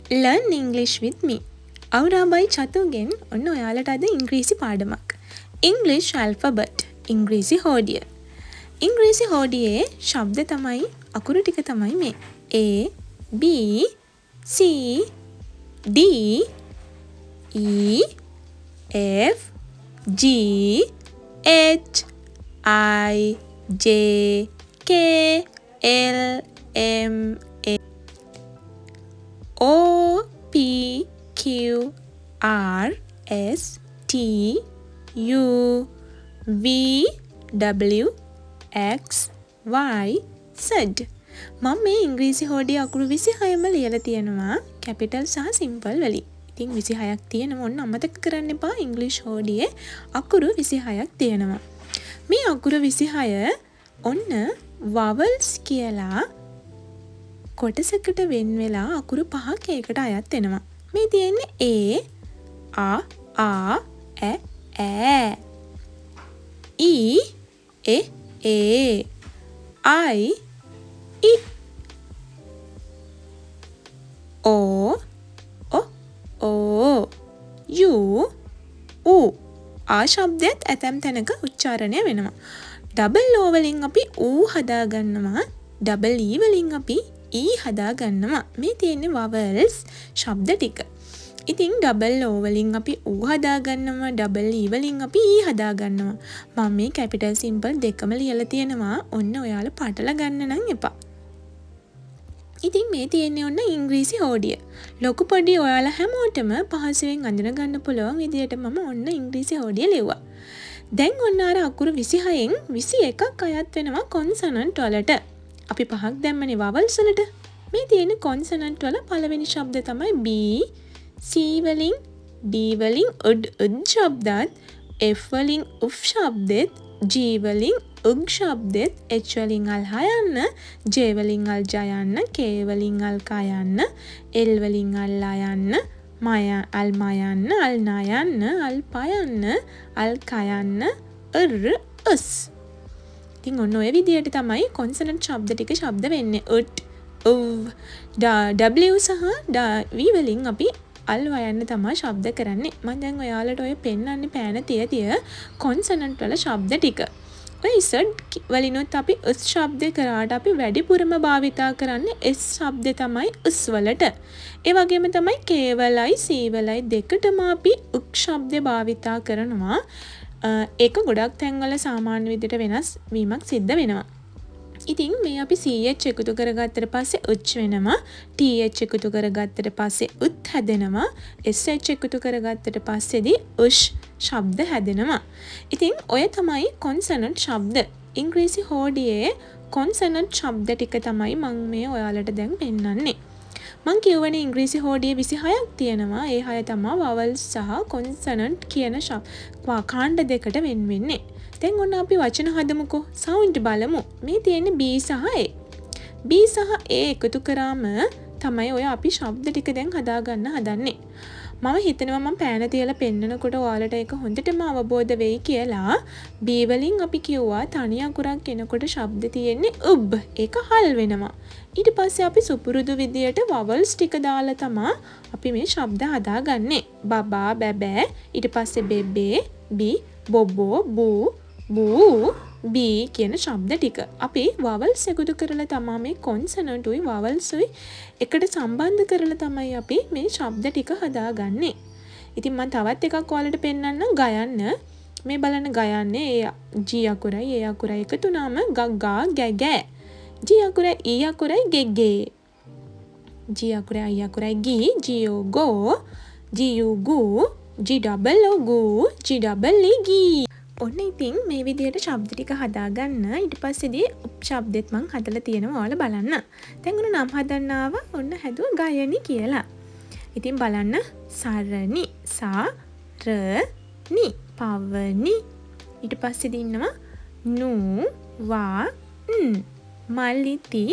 Learn English with me. අවුරාබයි චතුගෙන් ඔන්න ඔයාලට අද ඉංග්‍රීසි පාඩමක්. English alphabet, ඉංග්‍රීසි හෝඩිය. ඉංග්‍රීසි හෝඩියේ ශබ්ද තමයි, අකුරු ටික තමයි මේ. A, B, C, D, E, F, G, H, I, J, K, L, M, N, O, P, Q, R, S, T, U, V, W, X, Y, Z. මම මේ ඉංග්‍රීසි හෝඩිය අකුරු 26ම ලියලා තියෙනවා කැපිටල් සහ සිම්පල් වලින්. ඉතින් 26ක් තියෙනවා. ඔන්න අමතක කරන්න එපා, ඉංග්‍රීසි හෝඩියේ අකුරු 26ක් තියෙනවා. මේ අකුරු 26 ඔන්න වවල්ස් කියලා කොටසකට වෙන් වෙලා අකුරු පහක් ඒකට අයත් වෙනවා. මේ තියෙන්නේ A, ආ, ආ, ඇ, ඈ, E, එ, ඒ, I, ඉ, O, O, O, U, උ. ආ ශබ්දයත් ඇතැම් තැනක උච්චාරණය වෙනවා. ඩබල් ඕ වලින් අපි ඌ හදා ගන්නවා. ඩබල් ඊ වලින් අපි ඊ හදා ගන්නවා. මේ තියෙන්නේ වවල්ස් ශබ්ද ටික. ඉතින් ඩබල් ඕ වලින් අපි ඌ හදා ගන්නවා, ඩබල් ඊ වලින් අපි ඊ හදා ගන්නවා. මම මේ කැපිටල් සිම්පල් දෙකම ලියලා තියෙනවා. ඔන්න ඔයාලා පටල ගන්න නම් එපා. ඉතින් මේ තියෙන්නේ ඔන්න ඉංග්‍රීසි හෝඩිය. ලොකු පොඩි ඔයාලා හැමෝටම පහසුවෙන් අඳුන ගන්න පුළුවන් විදියට මම ඔන්න ඉංග්‍රීසි හෝඩිය ලිව්වා. දැන් ඔන්න අර අකුරු 26න් 21ක් අයත් වෙනවා කොන්සනන්ට් වලට. අපි පහක් දැම්මනේ වවල්ස් වලට. මේ තියෙන කොන්සනන්ට් වල පළවෙනි ශබ්ද තමයි B, C වලින්, D වලින් උඩ් උඩ් ශබ්දත්, F වලින් උෆ් ශබ්දෙත්, G වලින් උග් ශබ්දෙත්, H වලින් අල් හයන්න, J වලින් අල් ජයන්න, K වලින් අල් කයන්න, L වලින් අල් ලයන්න, මය අල් මයන්න, අල් නයන්න, අල් පයන්න, අල් කයන්න, ර් උස්. ඉතින් ඔන්න ඔය විදියට තමයි කොන්සනන්ට් ශබ්ද ටික ශබ්ද වෙන්නේ. උට්, උව්, W සහ V වලින් අපි අල් වයන්න තමා ශබ්ද කරන්නේ. මං දැන් ඔයාලට ඔය පෙන්වන්නේ පෑන තිය තිය කොන්සනන්ට් වල ශබ්ද ටික. ඔය Z වලිනුත් අපි උස් ශබ්ද කරාට අපි වැඩිපුරම භාවිතා කරන්නේ S ශබ්ද තමයි උස් වලට. ඒ වගේම තමයි K වලයි C වලයි දෙකටම අපි උක් ශබ්ද භාවිතා කරනවා. ඒක ගොඩක් තැන්වල සාමාන්‍ය විදිහට වෙනස් වීමක් සිද්ධ වෙනවා. ඉතින් මේ අපි CH එකතු කරගත්තට පස්සේ උච් වෙනවා, TH එකතු කරගත්තට පස්සේ උත් හැදෙනවා, SH එකතු කරගත්තට පස්සේදී උෂ් ශබ්ද හැදෙනවා. ඉතින් ඔය තමයි කොන්සනන්ට් ශබ්ද. ඉංග්‍රීසි හෝඩියේ කොන්සනන්ට් ශබ්ද ටික තමයි මං මේ ඔයාලට දැන් පෙන්වන්නේ. මං කියවනේ ඉංග්‍රීසි හෝඩියේ 26ක් තියෙනවා. ඒ හය තමා වවල්ස් සහ කොන්සනන්ට් කියන කාණ්ඩ දෙකට වෙන් වෙන්නේ. දැන් ඔන්න අපි වචන හදමුකෝ. සවුන්ඩ් බලමු. මේ තියෙන්නේ B සහ A. B සහ A එකතු කරාම තමයි ඔය අපි ශබ්ද ටික දැන් හදාගන්න හදන්නේ. මම හිතනවා මම පෑන තියලා පෙන්නනකොට ඔයාලට ඒක හොඳටම අවබෝධ වෙයි කියලා. B වලින් අපි කිව්වා තනි අකුරක් එනකොට ශබ්ද තියෙන්නේ උබ්. ඒක හල් වෙනවා. ඊට පස්සේ අපි සුපුරුදු විදියට වවල්ස් ටික දාලා තමා අපි මේ ශබ්ද හදාගන්නේ. බබා, බැබෑ, ඊට පස්සේ බෙබේ, බි, බොබෝ, බූ, බූ, බී කියන ශබ්ද ටික. අපි වවල්ස් එකතු කරලා තමා මේ කොන්සනන්ට් උයි වවල්ස් උයි එකට සම්බන්ධ කරලා තමයි අපි මේ ශබ්ද ටික හදාගන්නේ. ඉතින් මම තවත් එකක් ඔයාලට පෙන්වන්නම් ගයන්න. මේ බලන්න ගයන්නේ ඒ G අකුරයි A අකුරයි එකතු වුනාම ග ගා ගැ ගැ. G අකුරයි E අකුරයි ගෙ ගේ. G අකුරයි I අකුරයි ගී, G O go, G U ගු, G double O ගු, G double E ගී. ඔන්න ඉතින් මේ විදිහට ශබ්ද ටික හදාගන්න. ඊට පස්සේදී උප් ශබ්දෙත් මං හදලා තියෙනවා ඔයාලා බලන්න. දැන් ඔන්න නම් හදන්න ආවා. ඔන්න හැදුවා ගයනි කියලා. ඉතින් බලන්න සරණි, සා ර නි, පවනි. ඊට පස්සේදී ඉන්නවා නු වා න්, මලිති,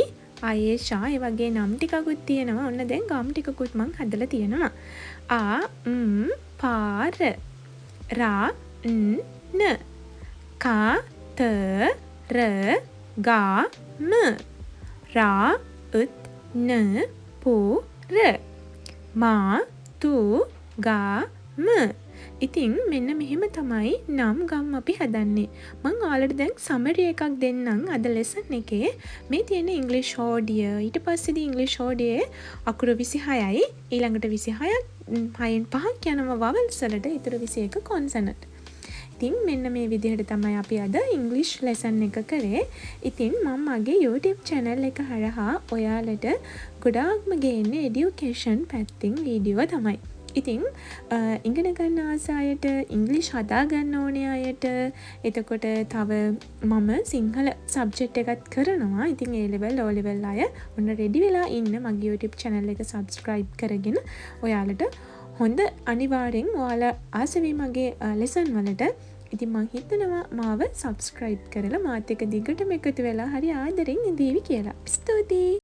අයේෂා, ඒ වගේ නම් ටිකකුත් තියෙනවා. ඔන්න දැන් ගම් ටිකකුත් මං හදලා තියෙනවා. ආ ම් පාර, රා න් න, කා ත ර ගා ම, රා උත් න පු ර. මා, තු, ගා, ම. ඉතින් මෙන්න මෙහෙම තමයි නම් ගම් අපි හදන්නේ. මං ඔයාලට දැන් සමරි එකක් දෙන්නම් අද ලෙසන් එකේ. මේ තියෙන ඉංග්‍රීසි හෝඩිය. ඊට පස්සේදී ඉංග්‍රීසි හෝඩියේ අකුරු 26යි. ඊළඟට 26ක් 6න් 5ක් යනවා වවල්ස් වලට. ඉතුරු 21 කොන්සනන්ට්. ඉතින් මෙන්න මේ විදිහට තමයි අපි අද ඉංග්‍රීසි ලෙසන් එක කරේ. ඉතින් මම මගේ YouTube channel එක හරහා ඔයාලට ගොඩාක්ම ගේන්නේ එඩියුකේෂන් පැත්තෙන් වීඩියෝ තමයි. ඉතින් ඉගෙන ගන්න ආස අයට, ඉංග්‍රීසි හදා ගන්න ඕනේ අයට, එතකොට තව මම සිංහල සබ්ජෙක්ට් එකත් කරනවා. ඉතින් ඒ ලෙවල්, ඕ ලෙවල් අය ඔන්න රෙඩි වෙලා ඉන්න මගේ YouTube channel එක සබ්ස්ක්‍රයිබ් කරගෙන. ඔයාලට හොඳ අනිවාර්යෙන් ඔයාලා ආස වෙයි මගේ ලෙසන් වලට. ඉතින් මං හිතනවා මාව සබ්ස්ක්‍රයිබ් කරලා මාත් එක්ක දිගටම එකතු වෙලා හරි ආදරෙන් ඉඳීවි කියලා. ස්තුතියි.